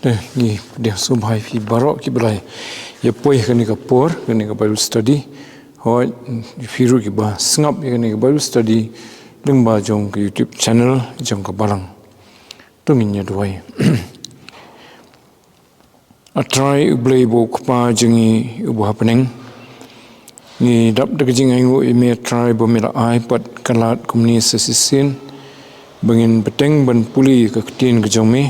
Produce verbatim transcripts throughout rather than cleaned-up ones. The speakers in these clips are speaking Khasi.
Te ngi pdiang sngewbha ïa phi baroh kiba la ïa poi ha kane ka por, kane ka Bible study. Hooid, ïa phi ruh kiba sngap ïa kane ka Bible study lyngba jong ka YouTube channel jong ka Balang. To ngin ïa duwai. A Trai U Blei uba u Kpa jong ngi uba ha bneng, ngi dap da ka jingainguh ïa me A Trai ba me la ai pat ka lad kumne sa shisien ba ngin bteng ban pule ïa ka ktien ka jong me.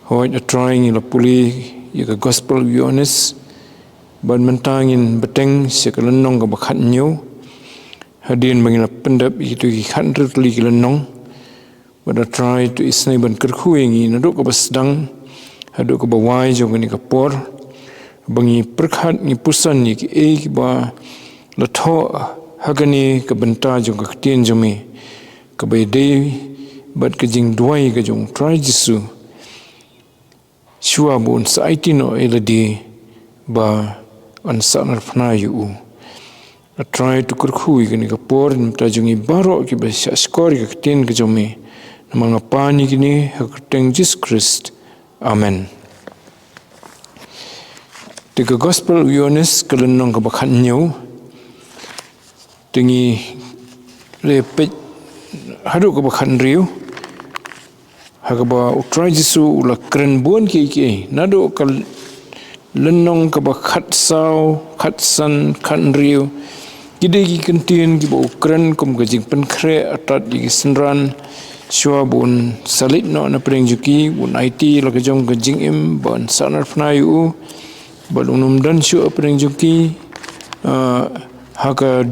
Hooid A Trai, ngi la pule ïa ka Gospel u Ïoannis, bad mynta ngin bteng sha ka lynnong kaba khathynñiew. Hadien ba ngi la pyndep ïa kito ki khathynriew tylli ki lynnong, bad A Trai, to isynei ban kyrkhu ïa ngi naduh kaba sdang haduh kaba wai jong kane ka por, ba ngi pyrkhat, ngi puson ïa kiei kiba la thoh ha kane ka bynta jong ka ktien jong me, kaba ïadei bad ka jingduwai ka jong U Trai Jisu, shuwa ba un sa aiti noh ïa lade ba yn sahnarphna ïa u. A Trai, to kyrkhu ïa kane ka por na ka bynta jong ngi baroh kiba shah shkor ïa ka ktien ka jong me. Namar nga pan ïa kine ha ka kyrteng Jisu Khrist. Amen. Te ka Gospel u Ïoannis, ka lynnong kaba khathynñiew. Te ngi la peit haduh kaba khathynriew, ha kaba U Trai Jisu u la kren bun kiei kiei. Naduh ka lynnong kaba khatsaw, khatsan, khathynriew, ki dei ki kyntien kiba u kren kum ka jingpynkhreh artat ïa ki synran, shuwa ba un sa leit noh na pdeng jong ki, un aiti la ka jong ka jingim ba yn sahnarphna ïa u, bad un ym don shuh ha pdeng jong ki, ah, ha ka,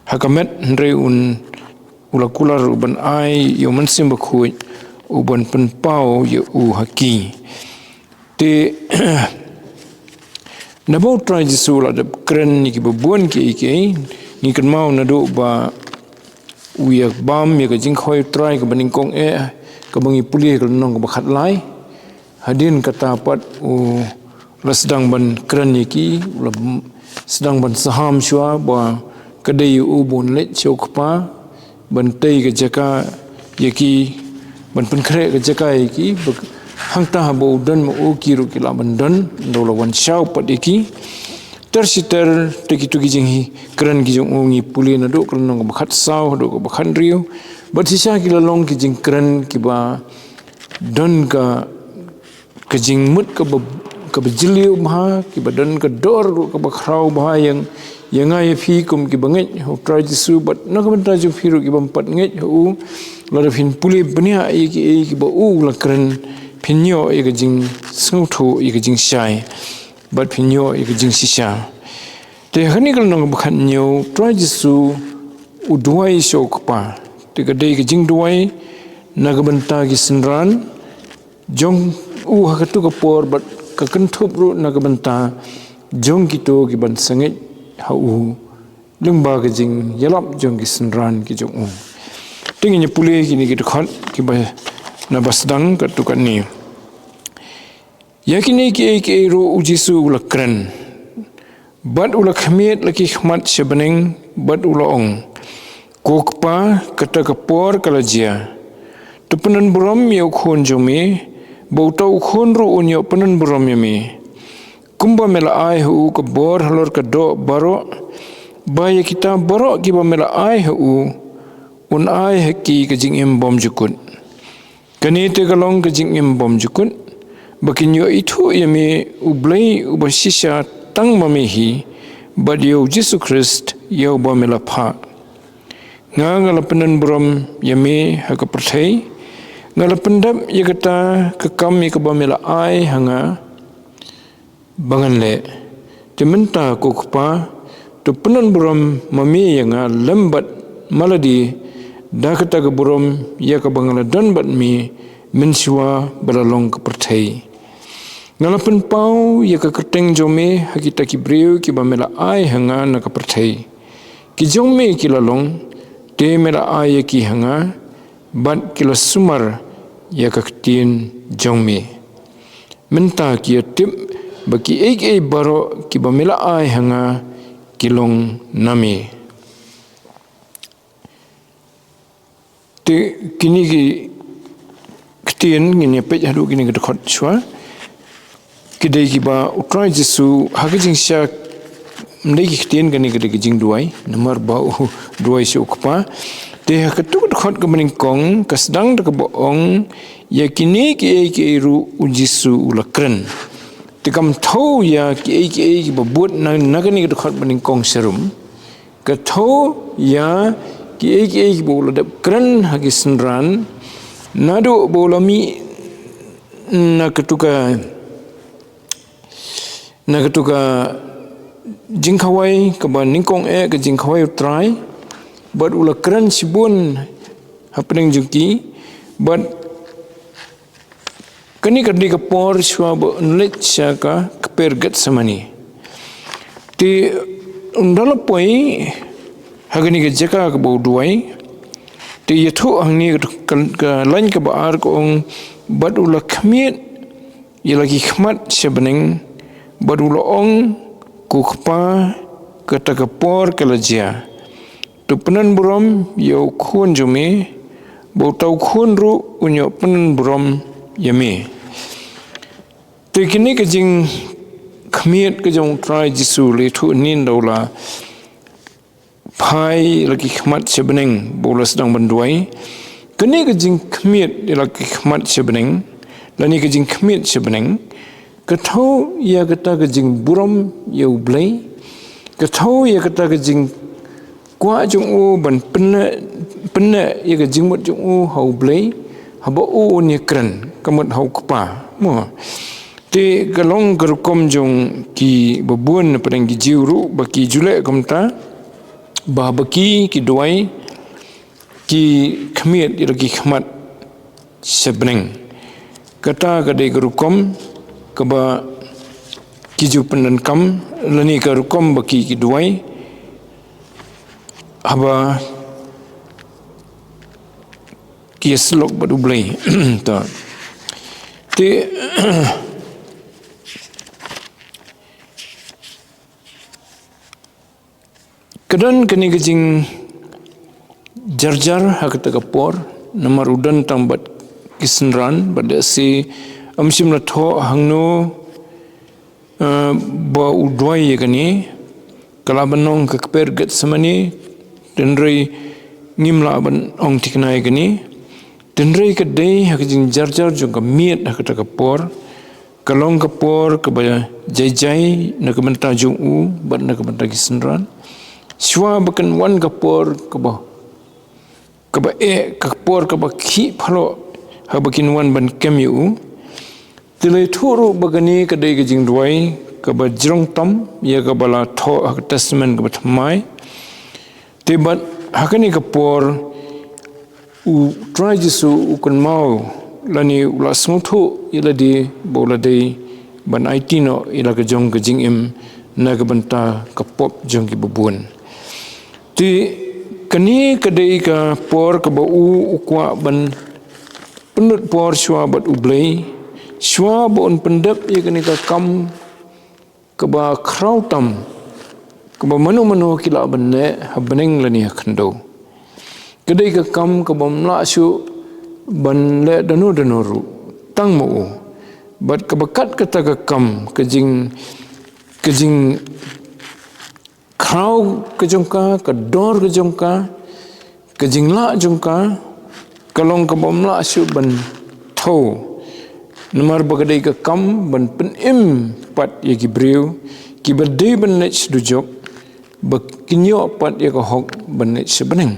ha ka met, hynrei un, u la kular u ban ai ïa u Mynsiem Bakhuid u ban pynpaw ïa u ha ki. Te naba U Trai Jisu u la dep kren ïa kiba bun kiei kiei, ngi kynmaw naduh ba u ïa bam ïa ka jingkhawai U Trai kaba nyngkong eh, kaba ngi pule ha ka lynnong kaba khatlai. Hadien kata pat u la sdang ban kren ïa ki, u la sdang ban saham shuwa ba ka dei ïa u ba un leit sha u Kpa, ban tei ka jaka ïa ki, ban pynkhreh ka jaka ïa ki, ba hangta haba u don ma u ki ruh ki lah ban don, ynda u la wan shaw pat ïa ki. Ter shi ter, te kito ki jingkren ki jong u ngi pule naduh ka lynnong kaba khatsaw haduh kaba khathynriew. Bad shisha ki la long ki jingkren kiba don ka, ka jingmut kaba, kaba jylliew bha, kiba don ka dor ruh kaba khraw bha ïa, ïa nga ïa phi kum kiba ngeit ha U Trai Jisu, bad na ka bynta jong phi ruh kibym pat ngeit ha u, lada phin pule bniah ïa kiei kiba u la kren, phin ïoh ïa ka jingsngewthuh, ïa ka jingshai, bad phin ïoh ïa ka jingshisha. Te ha kane ka lynnong kaba khathynñiew, U Trai Jisu u duwai sha u Kpa. Te ka dei ka jingduwai na ka bynta ki synran jong u ha kato ka por, bad ka kynthup ruh na ka bynta jong kito kiban sangeh ha u lyngba ka jingïalap jong ki synran ki jong u. Te ngin ïa pule kine ki dkhot kiba naba sdang katto katne. Ïa kine kiei kiei ruh U Jisu u la kren, bad u la khmied la ki khmat sha bneng, bad u la ong, Ko Kpa, kata ka por ka la jia. To pyndonburom ïa u Khun jong me, ba uta u Khun ruh un ïoh pyndonburom ïa me. Kumba me la ai ha u ka bor halor ka doh baroh, ba ïa kita baroh kiba me la ai ha u, un ai ha ki ka jingim bymjukut. Kane te ka long ka jingim bymjukut, ba kin ïoh ithuh ïa me U Blei uba shisha tang ma me hi, bad ïa U Jisu Khrist ïa uba me la phah. Nga, nga la pyndonburom ïa me ha ka pyrthei, nga la pyndep ïa kata ka kam ïa kaba me la ai ha nga ba ngan leh. Te mynta, Ko Kpa, to pyndonburom ma me ïa nga lem bad ma lade, da kata ka burom ïa kaba nga la don bad me mynshuwa ba la long ka pyrthei. Nga la pynpaw ïa ka kyrteng jong me ha kita ki briew kiba me la ai ha nga na ka pyrthei. Ki jong me ki la long, te me la ai ïa ki ha nga, bad ki la sumar ïa ka ktien jong me. Mynta ki ïa tip ba kiei kiei baroh kiba me la ai ha nga ki long na me. Te kine ki ktien, ngin ïa peit haduh kine ki dkhot shuwa. Ki dei kiba u Trai Jisu ha ka jingshisha, ym dei ki ktien, kane ka dei ka jingduwai, namar ba u duwai sha u Kpa. Te ha katto ka dkhot kaba nyngkong ka sdang da kaba ong, ïa kine kiei kiei ruh u Jisu u la kren. Te kam thew ïa kiei kiei kiba bud na, na kane ka dkhot ba nyngkong sharum. Ka thew ïa kiei kiei kiba u la dep kren ha ki synran, naduh ba u la mih na katto ka, na katto ka jingkhawai kaba nyngkong eh, ka jingkhawai u Trai, bad u la kren shibun hapdeng jong ki, bad kane ka dei ka por shuwa ba un leit sha ka kper Getsemani. Te ynda la poi ha kane ka jaka kaba u duwai, te ïathuh hangne ka, ka, ka lain kaba ar ka ong, bad u la khmied ïa la ki khmat sha bneng, bad u la ong, ko Kpa, kata ka por ka la jia. To pyndon burom ïa u Khun jong me, ba uta u Khun ruh un ïoh pyndon burom ïa me. Te kine ka jingkhmied ka jong u Trai Jisu la ïathuh ynda u la phai la ki khmat sha bneng, ba u la sdang ban duwai. Kane ka jingkhmied ïa la ki khmat sha bneng, lane ka jingkhmied sha bneng, ka thew ïa kata ka jingburom ïa u Blei, ka thew ïa kata ka jingkwah jong u ban pynneh, pynneh ïa ka jingmut jong u ha u Blei, haba u un ïakren, ka mut ha u Kpa. Mo. Te ka long ka rukom jong kiba bun na pdeng ki Jiw ruh, ba ki ju leh kumta, ba haba ki, ki duwai, ki khmied ïa la ki khmat sha bneng. Kata ka dei ka rukom kaba ki ju pyndonkam, lane ka rukom ba ki, ki duwai haba ki ïasyllok bad u Blei. Ta. Te ka don kane ka jingjarjar ha kata ka por, namar u don tang bad ki synran, bad lehse ym shym la thoh hangno, eh, ba u duwai ïa kane, ka lah ban long ka kper Getsemani, hynrei ngim lah ban ong thikna ïa kane, hynrei ka dei ha ka jingjarjar jong ka miet ha kata ka por, ka long ka por kaba jai jai na ka bynta jong u, bad na ka bynta ki synran. Shuwa ba kan wan ka por kaba, kaba eh, ka por kaba khih phylla, haba kin wan ban kem ïa u. Te la ïathuh ruh ba kane ka dei ka jingduwai kaba jrong tam ïa kaba la thoh ha ka Testament kaba thymmai. Te bad ha kane ka por u Trai Jisu u kynmaw, lane u la sngewthuh ïa lade ba u la dei ban aiti noh ïa la ka jong ka jingim na ka bynta ka pop jong kiba bun. Te kane ka dei ka por kaba u, u kwah ban pynlut por shuwa bad u Blei, shuwa ba un pyndep ïa kane ka kam kaba khraw tam, kaba mano mano ki lah ban leh ha bneng lane ha khyndew. Ka dei ka kam kaba ym lah shuh ban leh dano dano ruh, tang ma u. Bad kaba kat kata ka kam, ka jing, ka jing khraw ka jong ka, ka dor ka jong ka, ka jinglah jong ka, ka long kaba ym lah shuh ban thew. Namar ba ka dei ka kam ban pynim pat ïa ki briew kiba dei ban leit sha dujok, ba kin ïoh pat ïa ka hok ban leit sha bneng.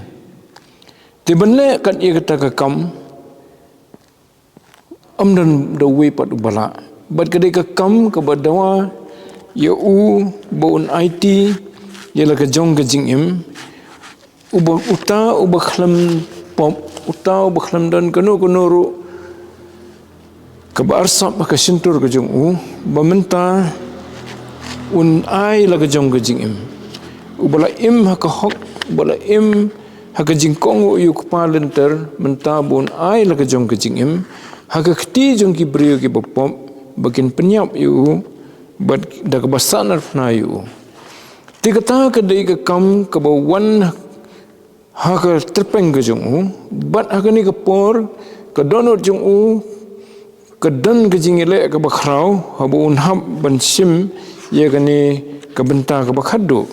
Te ban leh kat ïa kata ka kam, ym don da uwei pat uba lah. Bad ka dei ka kam kaba dawa ïa u ba un aiti ïa la ka jong ka jingim. Uba, uta uba khlem pop, uta uba khlem don kano kano ruh kaba arsap ha ka shyntur ka jong u, ba mynta un ai la ka jong ka jingim. Uba la im ha ka hok, uba la im ha ka jingkohnguh ïa u Kpa lynter, mynta ba un ai la ka jong ka jingim ha ka kti jong ki briew kiba pop, ba kin pynïap ïa u bad da kaba sahnarphna ïa u. Te kata ka dei ka kam kaba wan ha ka tyrpeng ka jong u, bad ha kane ka por ka dohnud jong u ka don ka jingïaleh kaba khraw haba un hap ban shim ïa kane ka bynta kaba khatduh.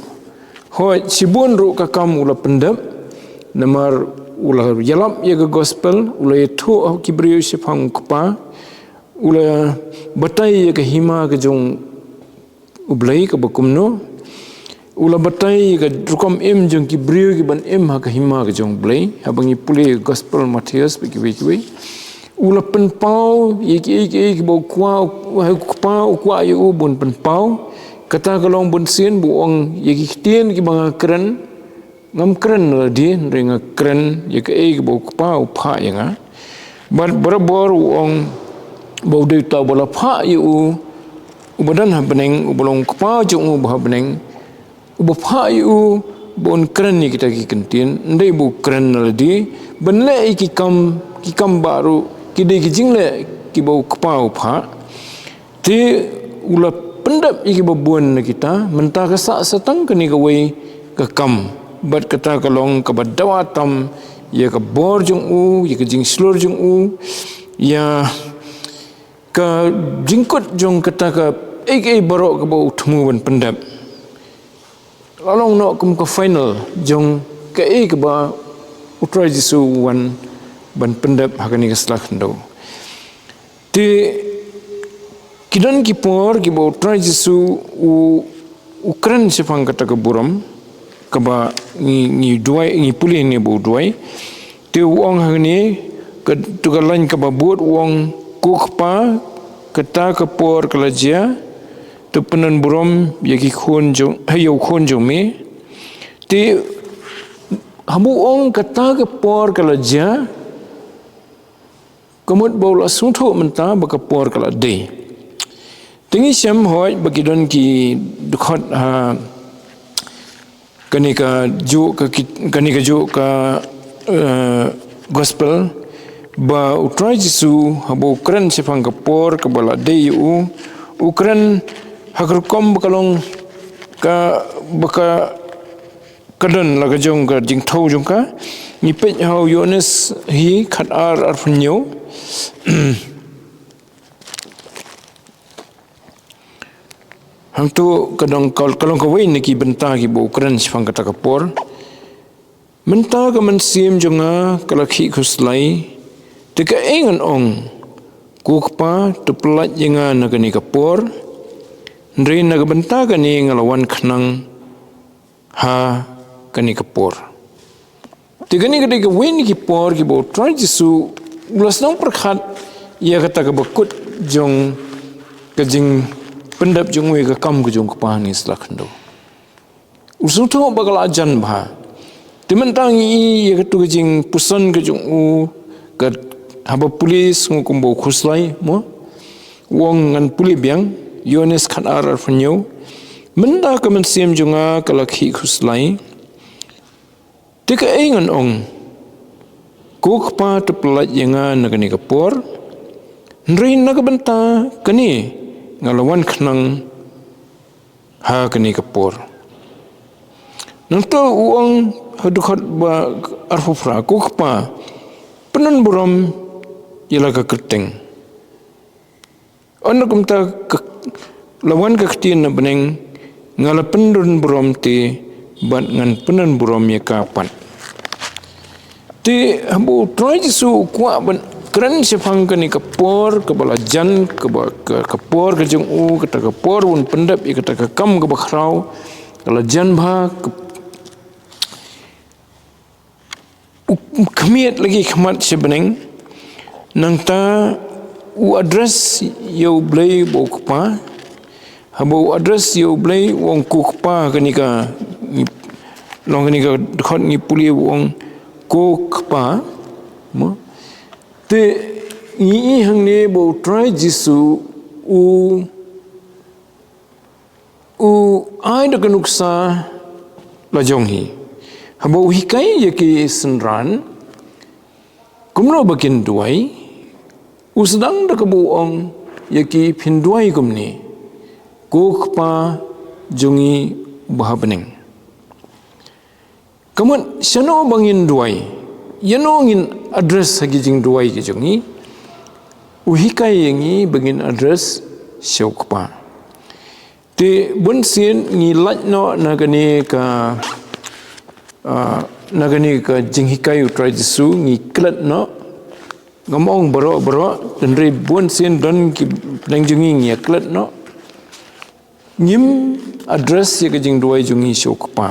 Hooid, shibun ruh ka kam u la pyndep, namar u la ïalap ïa ka gospel, u la ïathuh ha ki briew shaphang u Kpa, u la batai ïa ka hima ka jong U Blei kaba kumno. U la batai ïa ka rukom im jong ki briew kiban im ha ka hima ka jong U Blei, haba ngi pule Gospel Mathaios bad kiwei kiwei. U la pynpaw ïa kiei kiei kiba u Kpa, u Kpa u kwah ïa u ban pynpaw. Kata ka long ban sien ba u ong ïa ki ktien kiba nga kren, ngam kren na lade, hynrei nga kren ïa kaei kaba u Kpa u phah ïa nga. Bad barabor u ong ba u dei uta uba la phah ïa u, uba don ha bneng, uba long u Kpa jong u ba ha bneng, uba phah ïa u ba un kren ïa kita ki ktien, ym dei ba u kren na lade, ban leh ïa ki kam, ki kam baroh, ki dei ki jingleh kiba u Kpa u phah. Te u la pyndep ïa kiba bun na kita, mynta ka sah sa tang kane kawei ka kam. Bad kata ka long kaba dawa tam ïa ka bor jong u, ïa ka jingshlur jong u, ïa ka jingkut jong kata kaei kaei baroh kaba u thmu ban pyndep. La long noh kum ka final jong kaei kaba u Trai Jisu u wan ban pyndep ha kane ka sla khyndew. Te ki don ki por kiba u Trai Jisu u, u kren shaphang kata ka burom, kaba ngi, ngi duwai, ngi pule ne ba u duwai. Te u ong hangne, ka, tu ka lain kaba bud u ong, Ko Kpa, kata ka por ka la jia, to pyndon burom ïa ki khun jong, ha ïa u khun jong me. Te haba u ong kata ka por ka la jia, ka mut ba u la sngewthuh mynta ba ka por ka la dei. Te ngi shem hooid ba ki don ki dkhot ha kane ka juh ka ki-, kane ka juh ka, eh, gospel, ba u Trai Jisu haba u kren shaphang ka por kaba la dei ïa u, u kren ha ka rukom ba ka long ka, ba ka, ka don la ka jong ka jingthaw jong ka. Ngi peit ha u Ïoannis hi khat ar arphew hynñiew. Hangto ka dang ka, ka long kawei na ki bynta kiba u kren shaphang kata ka por. Mynta ka mynsiem jong nga ka la khih khuslai, te kaei ngan ong, Ko Kpa, to pyllait ïa nga na kane ka por, hynrei na ka bynta kane nga la wan khnang ha kane ka por. Te kane ka dei kawei na ki por kiba u Trai Jisu u la sdang pyrkhat ïa kata kaba kut jong ka jingpyndep jong u ïa ka kam ka jong u Kpa ha kane ka sla khyndew. U sngewthuh ba ka la jan bha. Te mynta ngi i ïa katu ka jingpuson ka jong u, ka haba pule sngew kumba u khuslai, mo? U ong ngan pule biang, Ïoannis khat ar arphew hynñiew. Mynta ka mynsiem jong nga ka la khih khuslai. Te kaei ngan ong, Ko Kpa, to pyllait ïa nga na kane ka por, hynrei na ka bynta kane nga la wan khnang ha kane ka por. Nangta u ong ha dkhot ba arphew phra, Ko Kpa, pyndon burom ïa la ka kyrteng. Ynda kumta ka, la wan ka ktien na bneng, nga la pyndon burom te, bad ngan pyndon burom ïa ka pat. Te haba u Trai Jisu u kwah ban kren shaphang kane ka por kaba la jan, kaba ka, ka por ka jong u, kata ka por ban pyndep ïa kata ka kam kaba khraw, ka la jan bha, ka, u khmied la ki khmat sha bneng, nangta u address ïa u Blei ba u Kpa, haba u address ïa u Blei u ong Ko Kpa, kane ka, long kane ka dkhot ngi pule u ong Ko Kpa, mo? Te ngi i hangne ba u Trai Jisu u u ai da ka nuksa la jong hi. Haba u hikai ïa ki synran kumno ba kin duwai, u sdang da kaba u ong ïa ki phin duwai kumne, Ko Kpa jong ngi uba ha bneng. Ka mut shano ba ngin duwai, ïano ngin address ha ki jingduwai ki jong ngi. U hikai ïa ngi ba ngin address sha u Kpa. Te bun sien ngi lait noh na kane ka, ah, na kane ka jinghikai u Trai Jisu ngi klet noh. Ngam ong baroh baroh, hynrei bun sien don ki pdeng jong ngi ngi ïa klet noh. Ngim address ïa ka jingduwai jong ngi sha u Kpa.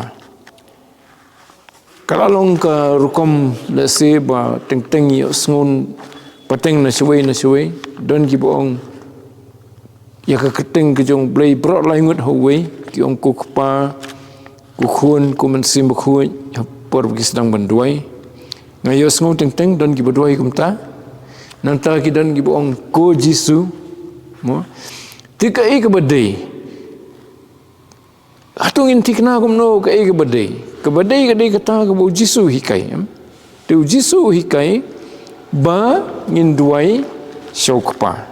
Ka la long ka rukom lehse ba teng teng ïohsngew pateng na shawei na shawei. Don kiba ong ïa ka kyrteng ka jong u Blei baroh lai ngut ha uwei, ki ong ko Kpa, ko Khun, ko Mynsiem Bakhuid, ha por ba ki sdang ban duwai. Nga ïohsngew teng teng don kiba duwai kumta. Nangta ki don kiba ong ko Jisu. Mo. Te kaei kaba dei? Hato ngin thikna kumno kaei kaba dei? Kaba dei ka dei kata kaba u Jisu u hikai, em? Te u Jisu u hikai ba ngin duwai sha u Kpa.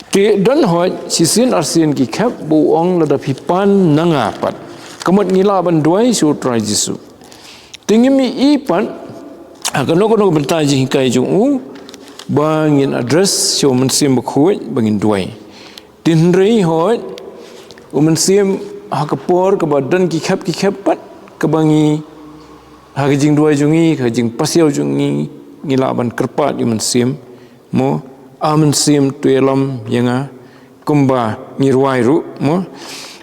Te don hooid shisien arsien ki khep ba u ong lada phi pan na nga pat, ka mut ngi lah ban duwai sha u Trai Jisu. Te ngim i pat ha kano kano ka bynta jinghikai jong u ba ngin address sha u Mynsiem Bakhuid ba ngin duwai. Te hynrei hooid u Mynsiem ha ka por kaba don ki khep ki khep pat kaba ngi ha ka jingduwai jong ngi, ka jingpasiaw jong ngi, ngi lah ban kyrpad ïa u Mynsiem, mo, a Mynsiem to ïalam ïa nga, kumba ngi rwai ruh, mo.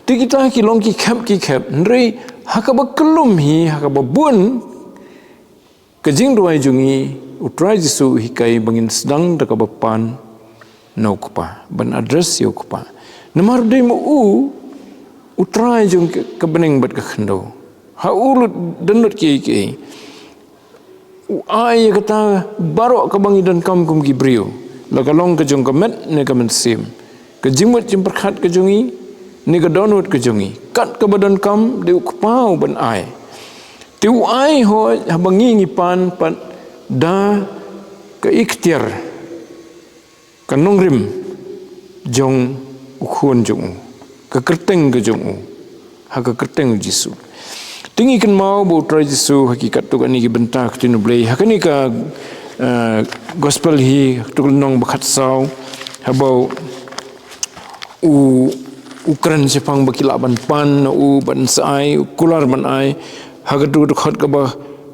Te kita ki long ki khep ki khep, hynrei ha kaba kyllum hi, ha kaba bun ka jingduwai jong ngi, u Trai Jisu u hikai ba ngin sdang da kaba pan na u Kpa, ban address ïa u Kpa. Namar dei ma u u Trai jong ka, ka bneng bad ka khyndew. Ha u lut, don lut kiei kiei. U ai ïa kata baroh kaba ngi donkam kum ki briew, la ka long ka jong ka met ne ka mynsiem, ka jingmut jingpyrkhat ka jong ngi ne ka dohnud ka jong ngi, kat kaba donkam dei u Kpa u ban ai. Te u ai hooid haba ngi ngi pan pat da ka iktiar, ka nongrim jong u Khun jong u, ka kyrteng ka jong u, ha ka kyrteng u Jisu. Te ngi kynmaw ba u Trai Jisu ha ki katto katne ki bynta ka ktien u Blei, ha kane ka, eh, gospel hi, ha katto ka lynnong ba khatsaw, haba u, u kren shaphang ba ki lah ban pan na u ban sa ai, u kular ban ai, ha katto ka dkhot kaba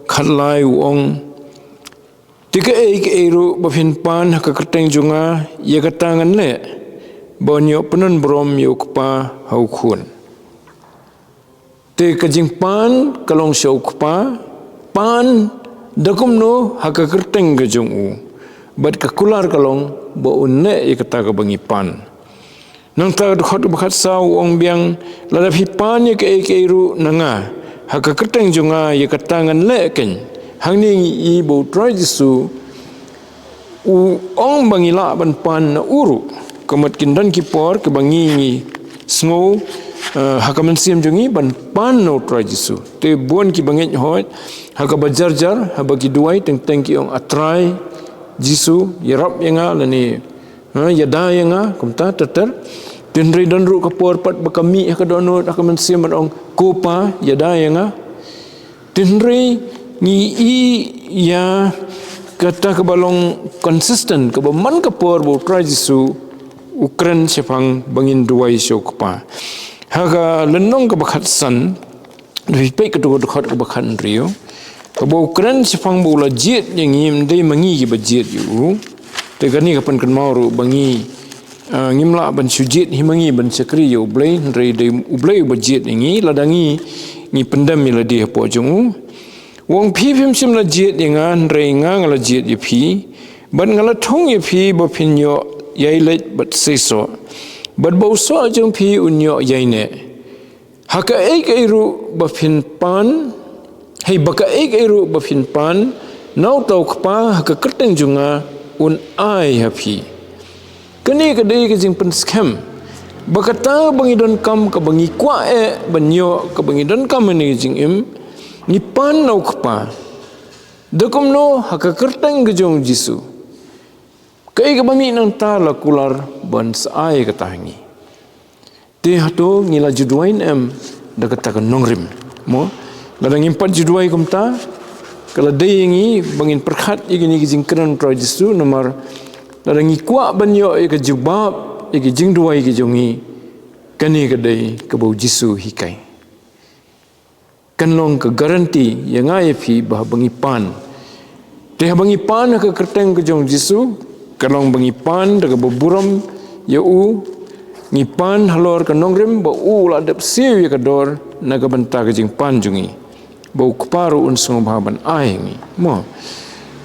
khatlai u ong, te kaei kaei ruh ba phin pan ha ka kyrteng jong nga, ïa kata ngan leh, ba un ïoh pyndon burom ïa u Kpa ha u Khun. Te ka jingpan ka long sha u Kpa, pan da kumno ha ka kyrteng ka jong u. Bad ka kular ka long ba un leh ïa kata kaba ngi pan. Nangta ka dkhot ba khatsaw u ong biang, lada phi pan ïa kaei kaei ruh na nga ha ka kyrteng jong nga, ïa kata ngan leh keiñ. Hangne ngi i ba u Trai Jisu u ong ba ngi lah ban pan na u ruh. Ka mut kin don ki por kaba ngi ngi sngew, eh, ha ka mynsiem jong ngi ban pan na u Trai Jisu. Te bun kiba ngeit hooid ha kaba jar jar, haba ki duwai teng teng ki ong, A Trai Jisu, ïarap ïa nga, lane, ha, ïada ïa nga, kumta ter ter. Te hynrei don ruh ka por pat ba ka mih ha ka dohnud, ha ka mynsiem ban ong, Ko Pa, ïada ïa nga. Te hynrei ngi i ïa kata kaba long consistent, kaba man ka por ba u Trai Jisu u kren shaphang ba ngin duwai sha u Kpa. Ha ka lynnong kaba khatsan, phi peit katto ka dkhot kaba khathynriew, kaba u kren shaphang ba u la jied ïa ngi, ym dei ma ngi kiba jied ïa u. Te kane ka pynkynmaw ruh ba ngi, ah, ngim lah ban shu jied hi ma ngi ban shakri ïa u Blei, hynrei dei u Blei uba jied ïa ngi, lada ngi, ngi pyndem ïa lade hapoh jong u. U ong, phi phim shym la jied ïa nga, hynrei nga nga la jied ïa phi. Bad nga la thung ïa phi ba phin ïoh ïai leit bad seisoh, bad ba u soh jong phi un ïoh ïai neh. Ha kaei kaei ruh ba phin pan, hei, ba kaei kaei ruh ba phin pan na uta u Kpa ha ka kyrteng jong nga, un ai ha phi. Kane ka dei ka jingpynskhem ba kata ba ngi donkam, kaba ngi kwah eh ban ïoh, kaba ngi donkam ha kane ka jingim, ngi pan na u Kpa. Da kumno? Ha ka kyrteng ka jong u Jisu. Kaei kaba mih nangta la kular ban sa ai kata ha ngi. Te hato ngi la ju duwai ne em da kata ka nongrim? Mo, lada ngim pat ju duwai kumta, ka la dei ïa ngi ba ngin pyrkhat ïa kine ki jingkren u Trai Jisu, namar Lada ngi kwah ban ïoh ïa ka jubab ïa ki jingduwai ki jong ngi, kane ka dei kaba u Jisu hikai. Kan long ka guarantee ïa nga ïa phi ba haba ngi pan, te haba ngi pan ha ka kyrteng ka jong u Jisu, ka long ba ngi pan da kaba burom ïa u. Ngi pan halor ka nongrim ba u la dep siew ïa ka dor na ka bynta ka jingpan jong ngi, ba u Kpa ruh un sngewbha ban ai ha ngi, mo.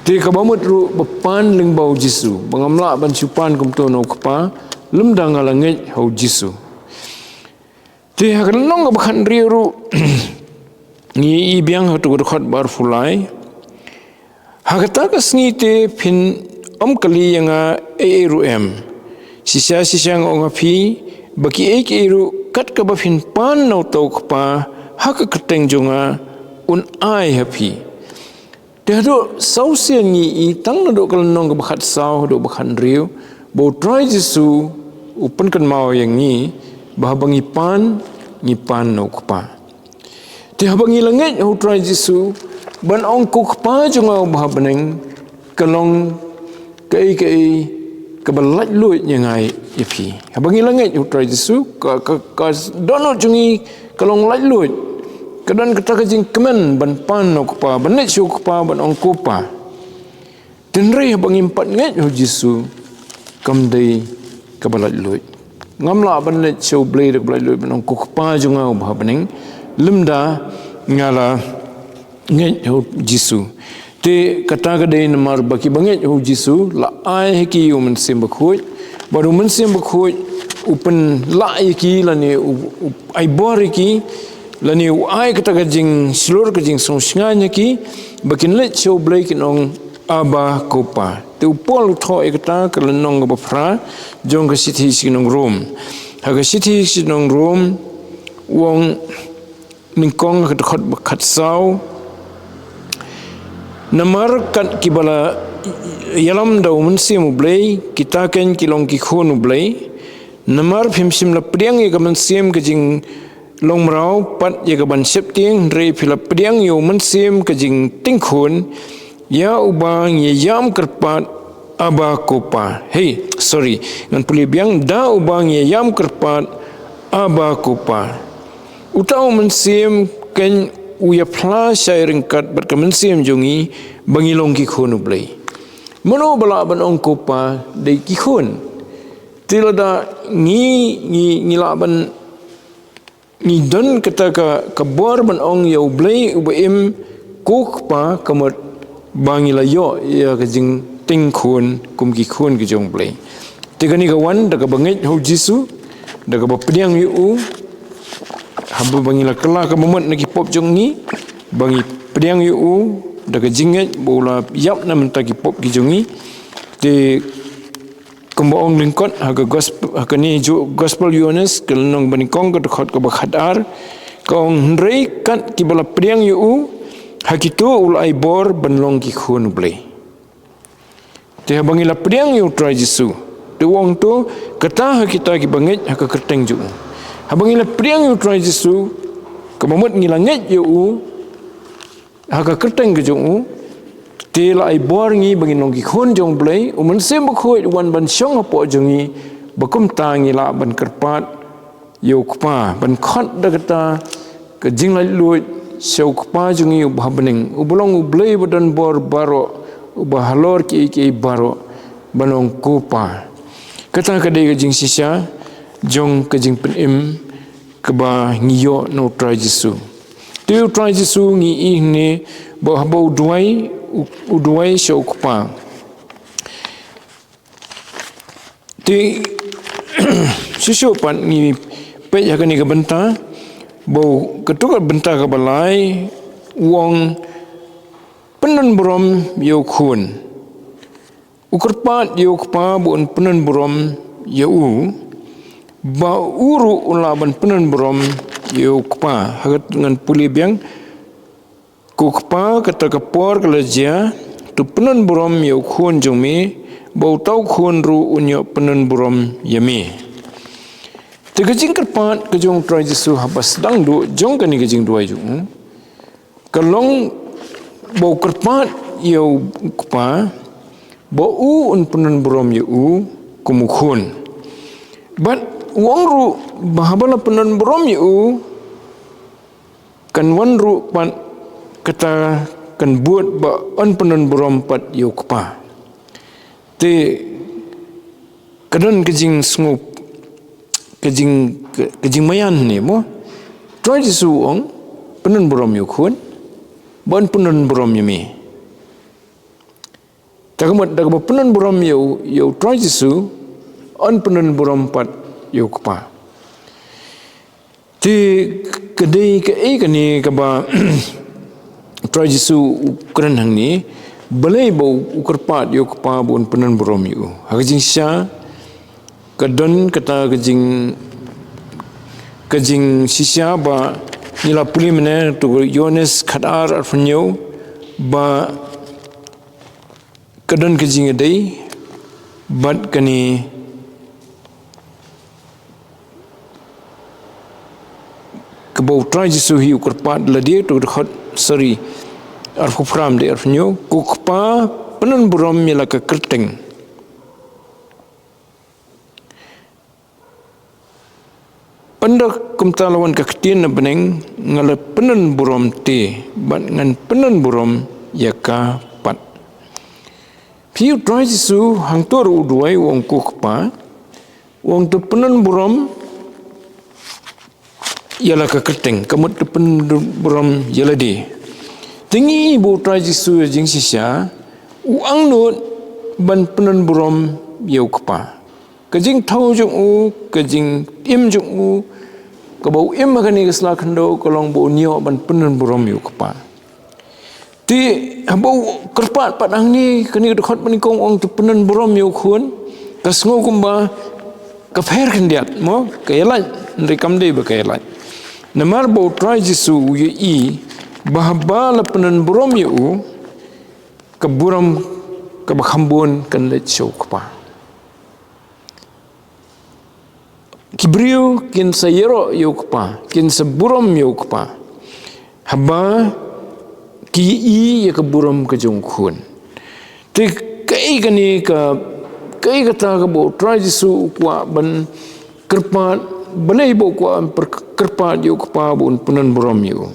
Te kaba mut ruh ba pan lyngba u Jisu, ba ngam lah ban shu pan kumto na u Kpa lymda nga la ngeit ha u Jisu. Te ha ka lynnong kaba khathynriew ruh ngi i biang ha kato ka dkhot ba arphew lai. Ha kata ka sngi te phin ym kylli ïa nga ei ei ruh em. Shisha shisha nga ong ha phi ba kiei kiei ruh kat kaba phin pan na uta u Kpa ha ka kyrteng jong nga, un ai ha phi. Te haduh saw sien ngi i tang naduh ka lynnong kaba khatsaw haduh ba khathynriew, ba u Trai Jisu u pynkynmaw ïa ngi ba haba ngi pan, ngi pan na u Kpa. Te haba ngi la ngeit ha u Trai Jisu ban ong, ko Kpa jong nga uba ha bneng, ka long kaei kaei kaba laitluid ïa nga ïa phi. Haba ngi la ngeit ha u Trai Jisu, ka, ka, ka dohnud jong ngi ka long laitluid. Ka don kata ka jingkmen ban pan na u Kpa, ban leit sha u Kpa ban ong, ko Pa. Hynrei haba ngim pat ngeit ha u Jisu, kam dei kaba laitluid. Ngam lah ban leit sha u Blei da kaba laitluid ban ong, ko Kpa jong nga uba ha bneng, lymda nga la ngeit ha u Jisu. Te kata ka dei namar ba kiba ngeit ha u Jisu la ai ha ki ïa u Mynsiem Bakhuid, bad u Mynsiem Bakhuid u pynlah ïa ki lane u, u ai bor ïa ki, lane u ai kata ka jingshlur, ka jingsngewshngaiñ ha ki, ba kin leit sha u Blei kin ong, Abba, ko Pa. Te u Paul u thoh ïa kata ha ka lynnong kaba phra jong ka shithi sha ki nong Rom. Ha ka shithi sha ki nong Rom, u ong, nyngkong ha ka dkhot ba khatsaw, namar kat kiba la ïalam da u Mynsiem u Blei, kita ken ki long ki khun u Blei. Namar phim shym la pdiang ïa ka mynsiem ka jinglong mraw pat ïa ka ban sheptieng, hynrei phi la pdiang ïa u Mynsiem ka jingtieng khun, ïa uba ngi ïam kyrpad, Abba, ko Pa. Hei, sorry, ngan pule biang, da uba ngi ïam kyrpad, Abba, ko Pa. Uta u Mynsiem ken u ïaphla shai ryngkat bad ka mynsiem jong ngi ba ngi long ki khun u Blei. Mano ba lah ban ong ko Pa, dei ki khun. Te lada ngi, ngi, ngi lah ban, ngi don kata ka, ka bor ban ong ïa u Blei uba im, ko Kpa, ka mut ba ngi la ïoh ïa ka jingtieng khun kum ki khun ki jong u Blei. Te kane ka wan da kaba ngeit ha u Jisu, da kaba pdiang ïa u, haba ba ngi la kylla kaba mut na ki pop jong ngi, ba ngi pdiang ïa u da ka jingngeit ba u la ïap na bynta ki pop ki jong ngi. Te kumba ong lyngkot ha ka gospel, ha kane ju-, gospel Ïoannis, ka lynnong ba nyngkong, ka dkhot kaba khatar, ka ong, hynrei kat kiba la pdiang ïa u, ha kito u la ai bor ban long ki khun u Blei. Te haba ngi la pdiang ïa u Trai Jisu, te u ong to, kata ha kita kiba ngeit ha ka kyrteng jong u. Haba ngi la pdiang ïa u Trai Jisu, kaba mut ngi la ngeit ïa u ha ka kyrteng ka jong u, te la ai bor ngi ba ngin long ki khun jong u Blei, u Mynsiem Bakhuid u wan ban shong hapoh jong ngi, ba kumta ngi lah ban kyrpad ïa u Kpa, ban khot da kata ka jinglaitluid sha u Kpa jong ngi uba ha bneng, uba long u Blei ba don bor baroh, uba halor kiei kiei baroh, ban ong ko Pa. Kata ka dei ka jingshisha jong ka jingpynim kaba ngi ïoh na u Trai Jisu. Te u Trai Jisu ngi i hangne ba haba u duwai, u, u duwai sha u Kpa. Te shisha pat ngi peit ha kane ka bynta, ba u, kato ka bynta kaba lai, u ong, pyndon burom ïa u Khun. U kyrpad ïa u Kpa ba un pyndon burom ïa u, ba u ruh u lah ban pyndon burom ïa u Kpa. Hynrei ngan pule biang, ko Kpa, kata ka por ka la jia, to pyndon burom ïa u Khun jong me, ba uta u Khun ruh un ïoh pyndon burom ïa me. Te ka jingkyrpad ka jong u Trai Jisu haba sdang duh jong kane ka jingduwai jong u, ka long ba u kyrpad ïa u Kpa, ba u un pynburom ïa u kum u khun. Bad u ong ruh ba haba la pynburom ïa u, kan wan ruh pat kata, kan bud ba un pynburom pat ïa u Kpa. Te ka don ka jingsngew, ka jing, ka, ka jingmaïan ne mo. Trai Jisu u ong, pynburom ïa u khun, ba un pynburom ïa me. Te ka mut da kaba pynburom ïa u, ïa u Trai Jisu, un pynburom pat ïa u Kpa. Te ka dei kaei kane kaba Trai Jisu u kren hangne, balei ba u kyrpad ïa u Kpa ba un pynburom ïa u. Ha ka jingshisha, ka don kata ka jing, ka jingshisha ba ngi la pule mynne, to Ïoannis khatar arphew hynñiew, ba ka don ka jingïadei bad kane kaba u Trai Jisu hi u kyrpad lade, to dkhot, sorry, arphew phra, dei arphew hynñiew, ko Kpa, pynburom ïa la ka kyrteng. Ynda kumta la wan ka ktien na bneng, nga la pynburom te, bad ngan pynburom ïa ka pat. Phi, u Trai Jisu hangto ruh u duwai, u ong, ko Kpa, u ong, to pynburom ïa la ka kyrteng, ka mut to pynburom ïa lade. Te ngi ba u Trai Jisu ha jingshisha u angnud ban pynburom ïa u Kpa. Ka jingthaw jong u, ka jingim jong u, kaba u im ha kane ka sla khyndew, ka long ba un ïoh ban pynburom ïa u Kpa. Te haba u kyrpad pat hangne, kane ka dkhot ba nyngkong, u ong to pynburom ïa u khun, ka sngew kumba ka pher khyndiat mo, ka ïalait, hynrei kam dei ba ka ïalait. Namar ba u Trai Jisu u ïohi ba haba la pynburom ïa u, ka burom kaba kham bun kan leit sha u Kpa. Ki briew kin sa ïaroh ïa u Kpa, kin sa burom ïa u Kpa, haba ki ïohi ïa ka burom ka jong u khun. Te kaei kane ka, kaei kata kaba u Trai Jisu u kwah ban kyrpad, balei ba u kwah ban pyr-, kyrpad ïa u Kpa ba un pynburom ïa u.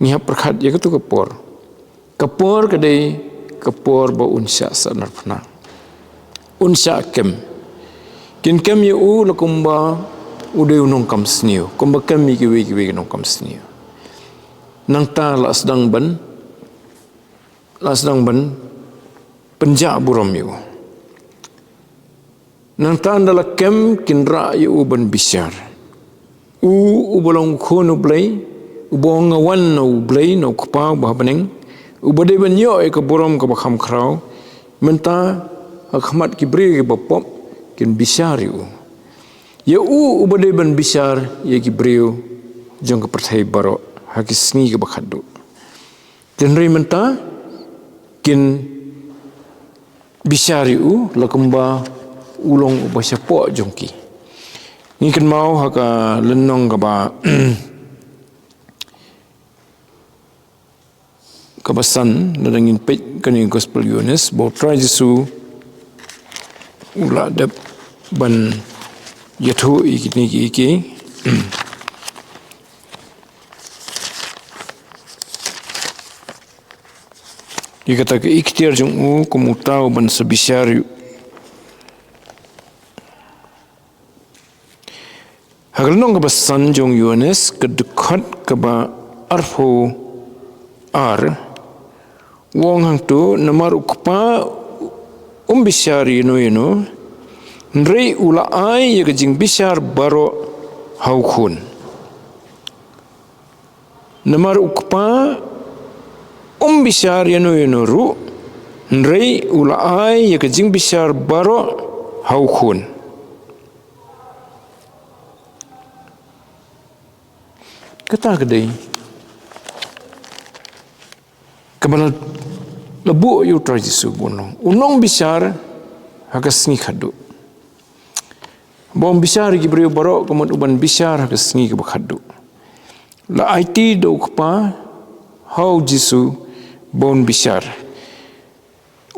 Ngi hap pyrkhat ïa kato ka por. Ka por ka dei ka por ba un shah sahnarphna, un shah kem. Kin kem ïa u la kumba u dei u nongkam sniew, kumba kem ïa kiwei kiwei ki nongkam sniew. Nangta la sdang ban, la sdang ban pynjah burom ïa u. Nangta ynda la kem kin rah ïa u ban bishar. U, uba long u khun u Blei, uba ong nga wan na u Blei, na u Kpa uba ha bneng, uba dei ban ïoh ïa ka burom kaba kham khraw, mynta ha khmat ki briew kiba pop kin bishar ïa u. Ïa u uba dei ban bishar ïa ki briew jong ka pyrthei baroh ha ki sngi kiba khatduh. Hynrei mynta kin bishar ïa u la kumba u long uba shapoh jong ki. Ngi kynmaw ha ka lynnong kaba, kaba san, lada ngin peit kane Gospel Ïoannis, ba u Trai Jisu u la dep ban ïathuh ïa kine kiei kiei. Ïa kata ka ikhtiar jong u kum uta u ban sa bishar ïa u. Ha ka lynnong kaba san jong u Ïoannis, ka dkhot kaba arphew ar, u ong hangto, namar u Kpa um bishar ïano ïano, hynrei u la ai ïa ka jingbishar baroh ha u Khun. Namar u Kpa um bishar ïano ïano ruh, hynrei u la ai ïa ka jingbishar baroh ha u Khun. Kata ka dei kaba la, la buh ïa u Trai Jisu, bun long u nongbishar ha ka sngi khatduh. Ba um bishar ïa ki briew baroh, ka mut u ban bishar ha ka sngi kaba khatduh. La aiti da u Kpa ha u Jisu ba un bishar.